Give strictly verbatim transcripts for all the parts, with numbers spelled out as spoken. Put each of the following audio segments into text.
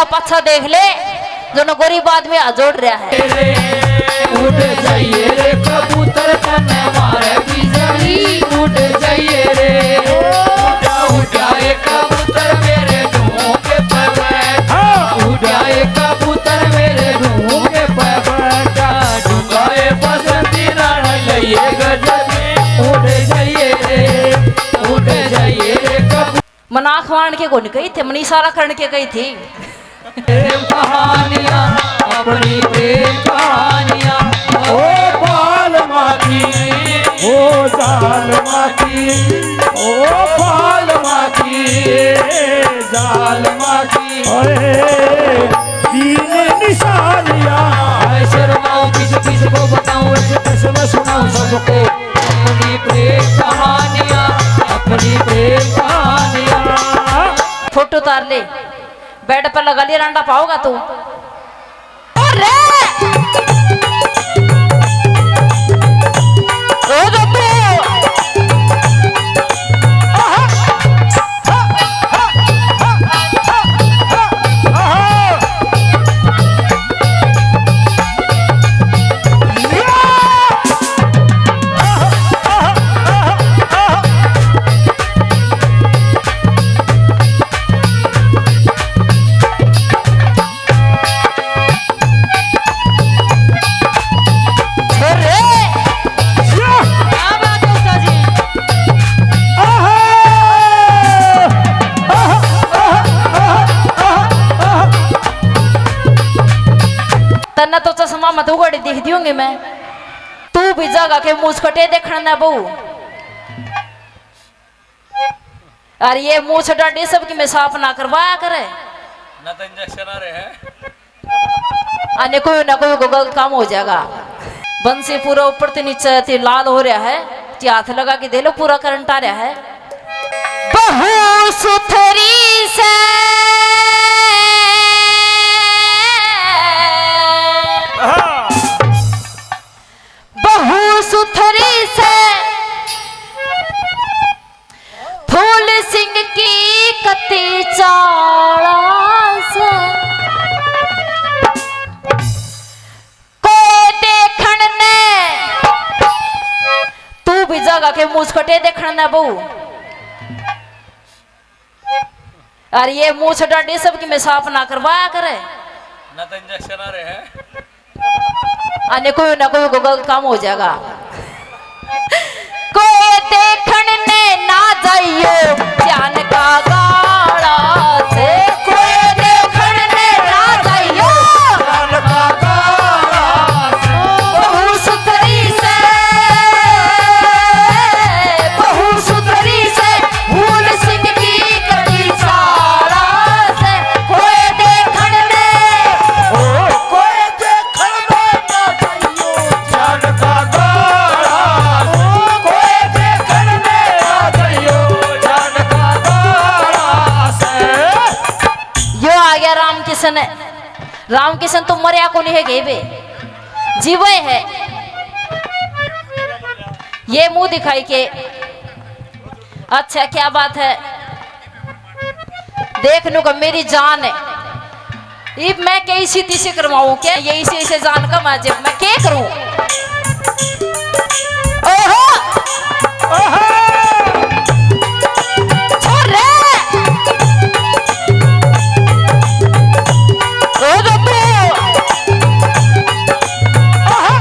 पाछा देख ले, दोनों गरीब आदमी हाथ जोड़ रहा है। रे, उड़ जाइए रे कबूतर, तन्ने मारे बिजली, उड़ जाइए रे। उड़ा, उड़ा ए कबूतर मेरे ढूंढ पे बैठा, उड़ा ए कबूतर मेरे ढूंढ पे बैठा, ढूंढा ए बसंती राण लइए गजब में, उड़ जाइए रे, उड़ जाइए रे कबूतर। मना खवाण के कोनी कही थे, मनी इशारा करण के कही थी। प्रेम कहानियां, अपनी प्रेम कहानियां। ओ बाल माँ की, ओ जाल माँ की, ओ बाल माँ की, जाल माँ की। अरे तीन निशानियां। मैं शर्माऊं किस किस को बताऊं, ऐसे कैसे मैं सुनाऊं सबको। अपनी प्रेम कहानियां, अपनी प्रेम कहानियां। फोटो उतार ले, बेड पर लगा लिया, रांडा पाओगा तू। अरे! ओ रब्बो! आहा! अरे! क्या बात है उस्ताद जी। आहा! आहा! तन्ने तो चश्मा मत उगाड़ी दिखदी होंगी मैं। तू भी जगह के मूछ कटे देखण ना बहू। और ये मूछ डाडी सबकी में साफ ना करवाया करे। ना तो इंजेक्शन आ रहे हैं। आने कोई ना कोई को गलत काम हो जाएगा। बंसी पूरा ऊपर ते नीचे ते लाल हो रहा है, ते हाथ लगा के दे लो, पूरा करंट आ रहा है। बहू सुथरी से, बहू सुथरी से, फूल सिंह की कती चाला से। कोई देखण ने, तू भी जगह के मूछ कटे देखण ने बहू। और ये मूछ डाडी सबकी में साफ ना करवाया करे। ना तो इंजेक्शन आ रहे हैं। आने कोई ना कोई को गलत काम हो जाएगा। कोई देखण ने ना जाइयो जान का गाला से, कोई देखण ने ना जाइयो जान का गाला से। बहू सुथरी से, बहू सुथरी से, फूल सिंह की कटी चाला से, कोई देखण ने, ओ, कोई देखण ने ना जाइयो जान का गाला, कोई देखण ने आ जाइयो जान का गाला से। यो आ गया रामकिशन। रामकिशन तो मरया को नहीं है, गए बे, जीवे है। ये मुंह दिखाई के, अच्छा क्या बात है। देख नू का मेरी जान है। इब मैं के इसी तीसी करवाऊं के? ये इसी इसे जान का मैं, जब मैं के करूं? ओहो! ओहो! छोरे! ओ रब्बो! ओहो!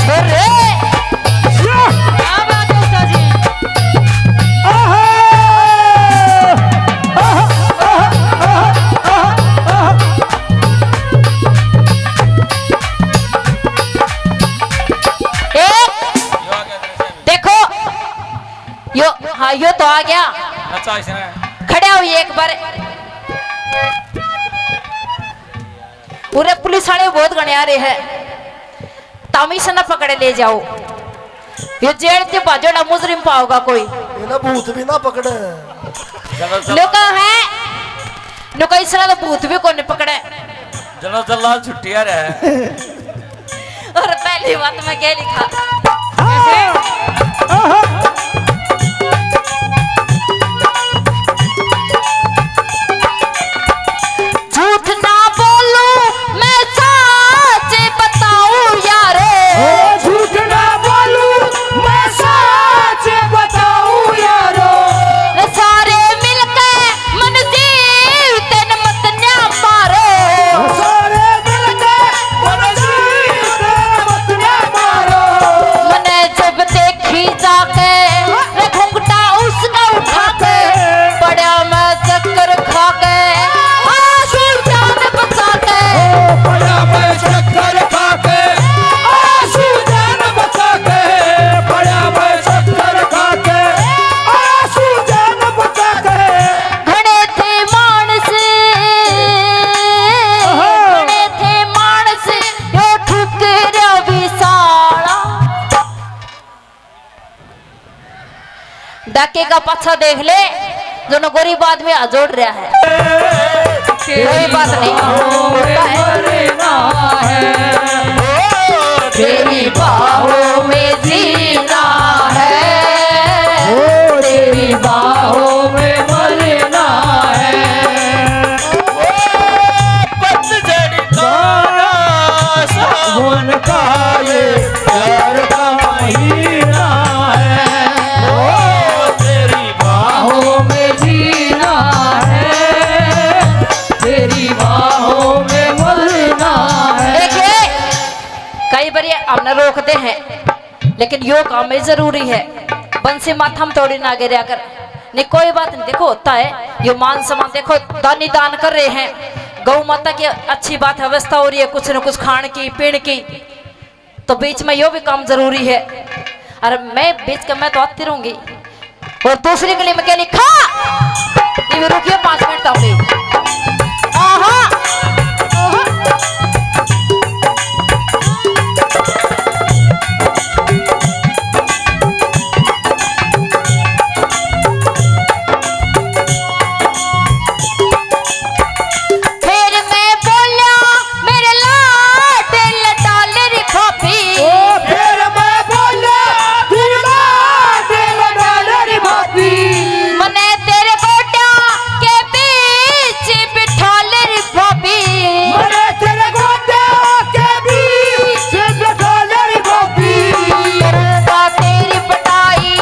अरे! क्या बात है उस्ताद जी। आहा! आहा! आहा! ए, देखो, यो, हाँ, यो तो आ गया। अच्छा, इसने खड़ा हुई एक बार। पूरे पुलिस वाले बहुत घणे आ रहे हैं। तामी से ना पकड़े ले जाओ। ये जेल के बाजड़ा मुजरिम पाओगा कोई। ये ना भूत भी ना पकड़े। चलो, चलो। लोका है, लोका इस तरह तो भूत भी कोनी पकड़े। चलो, चलो, छुट्टियां रहे। और पहली बात मैं क्या लिखा? झूठ ना बोलूं, मैं सच बताऊं यारो। ओ, झूठ ना बोलूं, मैं सच बताऊं यारो। सारे मिलके मन जीव तन मत न्या मारो। सारे मिलके मन जीव तन मत न्या मारो। मने जब देखी जाके, रे घुंघटा उसका उठा के, पड़ा मैं चक्कर खा के, आंसू जान बचा के। ओ, पड़ा मैं चक्कर खा के, आंसू जान बचा के, पड़ा मैं चक्कर खा के, आंसू जान बचा के। घणे थे मानस, ओहो। घणे थे मानस, यो ठुकरा विशाला। डाके का पाछा देख ले, जो न गरीब आदमी हाथ जोड़ रहा है। कोई बात नहीं, होता है। तेरी बाहों में जीना है, तेरी बाहों में मरना है। ओ पतझड़ का सावन का ये प्यार का महीना है। ओ तेरी बाहों में जीना है, तेरी बाहों में मरना है। देखिए, कई बार ये हमने रोकते हैं, लेकिन यो काम ही जरूरी है। बंसी माथा में थोड़ी ना गिरा कर। नहीं, कोई बात नहीं, देखो, होता है। यो मान सम्मान, देखो, दानी दान कर रहे हैं, गौ माता की अच्छी बात है, व्यवस्था हो रही है कुछ न कुछ खान की, पीन की, तो बीच में यो भी काम जरूरी है। और मैं बीच के, मैं तो आती रहूंगी। और दूसरी गली में क्या लिखा? ये भी रुकिए पाँच मिनट, ताऊ जी। आहा, आहा। फिर मैं बोल्या, मेरे लाड लटाल री भाभी। ओ, फिर मैं बोल्या, मेरे लाड लटाल री भाभी। मने तेरे गोड्या के बीच बिठाल री भाभी। मने तेरे गोड्या के बीच बिठाल री भाभी। करूँगा तेरी पटाई,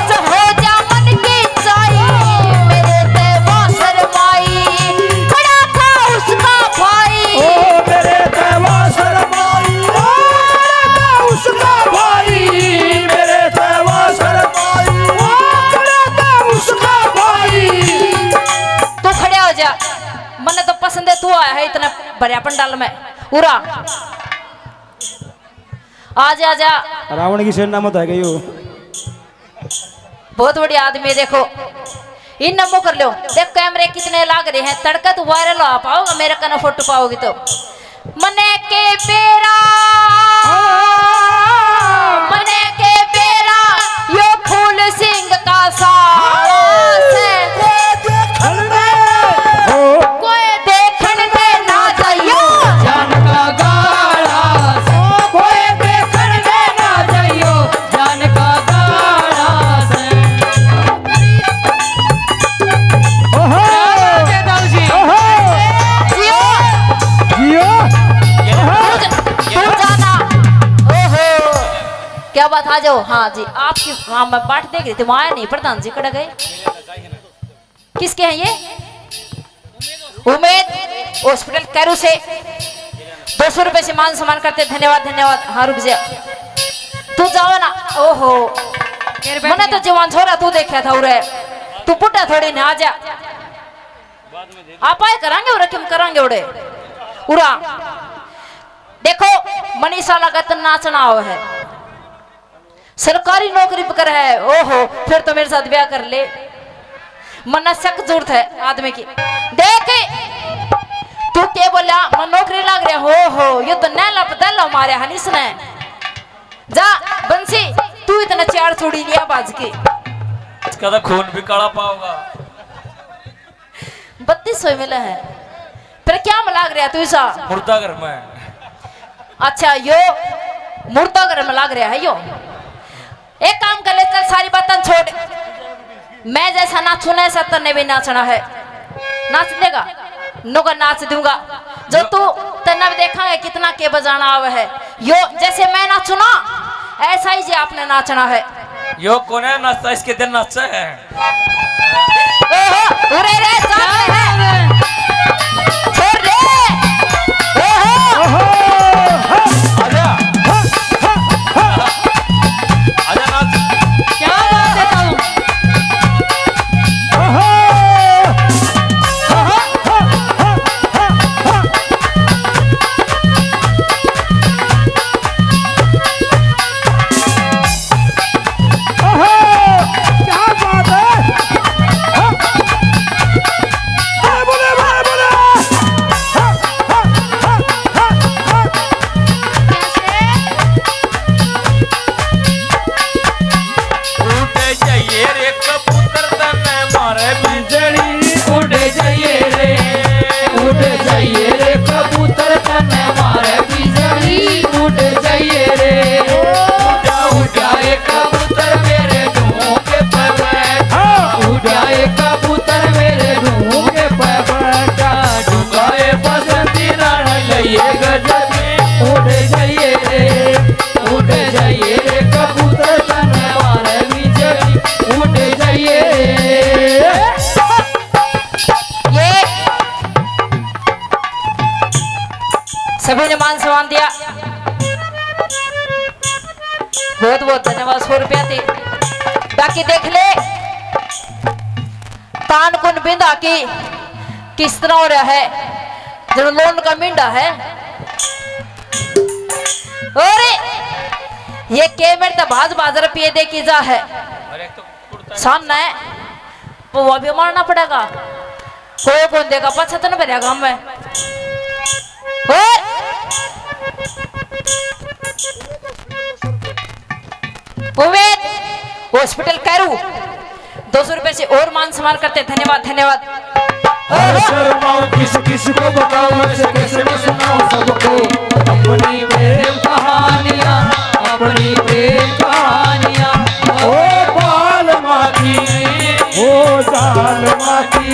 जो हो जा मन की चाही। मेरे ते वो शर्माई, बड़ा था उसका भाई। ओ मेरे ते वो शर्माई, ओ बड़ा था उसका भाई। मेरे ते वो शर्माई, ओ बड़ा था उसका भाई। तू खड़ा हो जा, मन्ने तो पसंद है, तू आया है इतना भरया पंडाल में। उरा, आजा, आजा। रावण की सेना में तो है गई हो। बहुत बढ़िया आदमी है, देखो। इन नमो कर लो। देख कैमरे कितने लाग रहे हैं, तड़का तो वायरल हो पाओगा, मेरे कने फोटो पाओगे तो। मने के बेरा, मने के बेरा, यो फूल सिंह का साला से। कोई देखण में ना जाइयो। जान का गाला से। कोई देखण में ना जाइयो। जान का गाला से। ओहो। क्या बात है दाऊ जी? ओहो। जियो। जियो। तू ज-, तू जाना। ओहो। क्या बात, आ जाओ। हाँ जी, आपकी, हाँ, मैं बाट देख रही थी, वहाँ नहीं, प्रधान जी कड़े गए। किसके हैं ये? उमेद हॉस्पिटल कैरू से दो सौ रुपए से मान सम्मान करते। धन्यवाद, धन्यवाद। हाँ, रुक जा, तू जाओ ना। ओहो, मैंने तो जवान छोरा तू देखा था उरे, तू बुढ़ा थोड़ी ना, आ जा। आप आए करांगे उरे, किम करांगे उड़े उरा। देखो, मनीषा लगत नाचना हो है। सरकारी नौकरी पकड़ है, ओहो, फिर तो मेरे साथ ब्याह कर ले। मन्ना शक जरूरत है आदमी की। देख, तू के बोला, मैं नौकरी लाग रहा, हो, हो, ये तो नैला पे दहला मारे हन इसने। जा, बंसी, तू तू इतना चार छोड़ी लिया बाज के। इसका तो खून भी काला पाओगा। बत्तीस सौ मिला है, पर क्या में लाग रहा तू इसा? मुर्दा घर में। अच्छा, यो मुर्दा घर में लाग रहा है यो। एक काम कर ले, चल सारी बातें छोड़, मैं जैसा नाचू ना, ऐसा तन्ने भी नाचना है। नाच देगा? नुका नाच दूंगा। जो तू, तन्ने भी देखांगे कितना के बजाना आवे है। यो जैसे मैं नाचू ना, ऐसा ही जे आपने नाचना है। यो कौन है नाचता, इसके दिन नाचा है? ओहो, उरे रे, सामने है। छोड़ रे। ओहो। आजा। आजा नाच। क्या बात है ताऊ? ओहो, क्या बात है? हाँ। अरे बोले, बोले, बोले। हाँ, हाँ, हाँ, हाँ, हाँ। उड़ जाइए रे कबूतर तने मारे बिजली। उड़ जाइए रे, उड़ जाइए रे कबूतर तने मारे बिजली। उड़ जाइए रे, उड़ा, उड़ा एक कबूतर मेरे ढूंढ पे बैठा। हाँ। उड़ा एक कबूतर मेरे ढूंढ पे बैठा। ढूंढा ए बसंती राण लइए गजब। उड़ जाइए रे, उड़ जाइए रे कबूतर तने मारे बिजली। उड़ जाइए। ये सभी ने मान सम्मान दिया। बहुत बहुत धन्यवाद। सौ रुपया थी, बाकी देख ले तान कुन बिंदा की किस तरह हो रहा है, जब लोन का मिंडा है। और ये के मेरे तो भाज भाज रुपये दे की जा है। सामने वो भी मारना पड़ेगा। कोई कौन देगा, पाछा तो ना भरेगा मैं। ओए! कुवैत हॉस्पिटल कैरू, दो सौ रुपए से और मान सम्मान करते हैं। धन्यवाद, धन्यवाद। अरे शर्माओ किस किस को बताओ, ऐसे कैसे मैं सुनाऊं सबको अपनी प्रेम कहानियां, अपनी प्रेम कहानियां। ओ बाल माँ की, ओ जाल माँ की,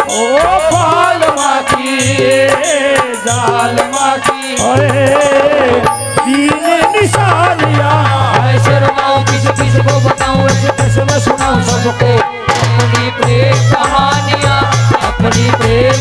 ओ बाल माँ की, जाल माँ की। ओए, तीन निशानियाँ। हाय शर्माओ किस किस को बताऊं, ऐसे कैसे मैं सुनाऊं सबको अपनी प्रेम कहानियाँ, अपनी प्रेम